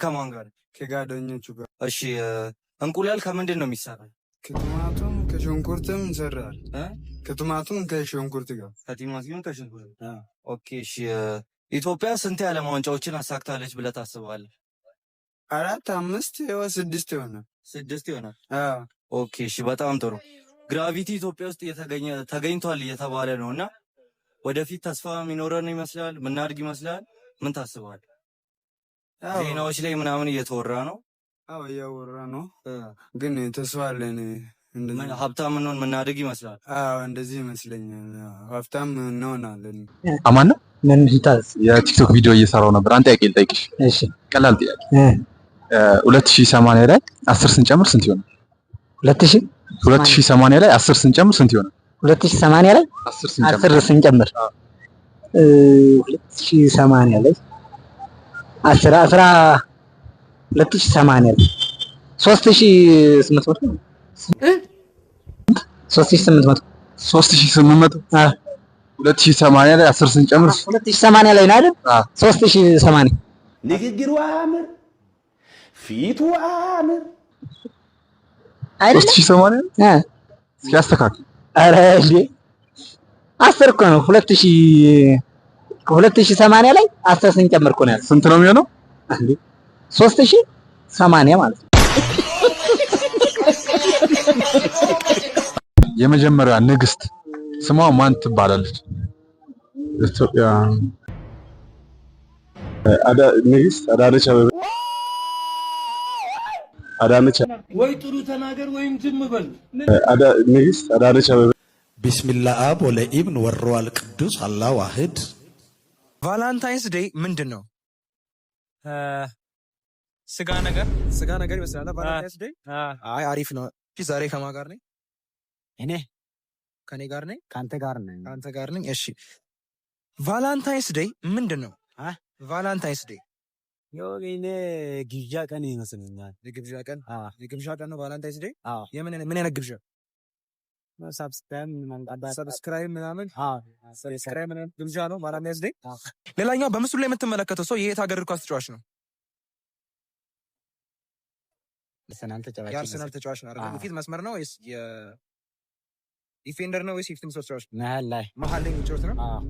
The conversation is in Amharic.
ከማን ጋር? ከጓደኞቹ ጋር። እሺ፣ እንቁላል ከምንድን ነው የሚሰራው? ከቲማቲም ከሽንኩርትም ይሰራል። እ? ከቲማቲም ከሽንኩርት ጋር። ከቲማቲም ከሽንኩርት። Okay። እሺ፣ ኢትዮጵያ ስንት የዓለም ዋንጫዎችን አሳክታለች ብለህ ታስባለህ? አራት፣ አምስት ወይ ስድስት ይሆናል። ስድስት ይሆናል። አዎ። Okay፣ እሺ፣ በጣም ጥሩ። Gravity ኢትዮጵያ ውስጥ እየተገኘ ተገኝቷል እየተባለ ነው እና ወደፊት ተስፋ የሚኖረን ይመስላል? ምናድግ ይመስላል? ምን ታስባለህ? አዎ። ዜናዎች ላይ ምናምን እየተወራ ነው። አዎ፣ እያወራ ነው፣ ግን ተስፋ አለን። እንደዚህ ምን ሀብታም እንሆን ምናድግ ይመስላል? አዎ፣ እንደዚህ ይመስለኛል። አዎ፣ ሀብታም እንሆናለን። አማን ነው። ምን ይታዝ? የቲክቶክ ቪዲዮ እየሰራው ነበር። አንድ ጥያቄ ልጠይቅሽ። እሺ። ቀላል ጥያቄ። 2080 ላይ 10 ስንጨምር ስንት ይሆናል? 2000 2080 ላይ 10 ስንጨምር ስንት ይሆናል? 2080 ላይ 10 ስንጨምር። 10 ስንጨምር 2080 ላይ 10 10 2080 ላይ 3800፣ 3800። 3800? አዎ። 2080 ላይ 10 ስንጨምር። 2080 ላይ ነው አይደል? አዎ። 3080። ንግግሩ አያምር፣ ፊቱ አያምር። አይደል? 3080። እ። እስኪ አስተካክል። ኧረ እንዴ፣ 10 እኮ ነው። 2080 ላይ 10 ስንጨምር እኮ ነው ያለው። ስንት ነው የሚሆነው? እንዴ፣ 3080 ማለት ነው። የመጀመሪያዋ ንግስት ስሟ ማን ትባላለች? ኢትዮጵያ ንግስት አዳነች አቤቤ፣ አዳነች ወይ ጥሩ ተናገር ወይም ዝም በል። ንግስት አዳነች አቤቤ። ቢስሚላ አብ ወለኢብን ወሩሃል ቅዱስ አላህ ዋህድ። Valentine's Day ምንድን ነው? ስጋ ነገር። ስጋ ነገር ይመስላል Valentine's Day። አይ፣ አሪፍ ነው። እሺ፣ ዛሬ ከማን ጋር ነኝ? እኔ። ከኔ ጋር ነኝ። ከአንተ ጋር ነኝ። ከአንተ ጋር ነኝ። እሺ፣ Valentine's Day ምንድን ነው? አ? Valentine's Day። ያው እኔ ግብዣ ቀን ይመስለኛል። የግብዣ ቀን? አዎ። የግብዣ ቀን ነው Valentine's Day? አዎ። የምን ምን አይነት ግብዣ? Subscribe ምናምን። Subscribe ምናምን? አዎ። Subscribe ምናምን ግብዣ ነው Valentine's Day? አዎ። ሌላኛው በምስሉ ላይ የምትመለከተው ሰው የየት ሀገር እግር ኳስ ተጫዋች ነው? አርሰናል ተጫዋች። የአርሰናል ተጫዋች ነው አይደል? አዎ። የፊት መስመር ነው ወይስ የ defender ነው ወይስ የፊት መስመር ተጫዋች ነው? መሀል ላይ። መሀል ላይ የሚጫወት ነው። አዎ።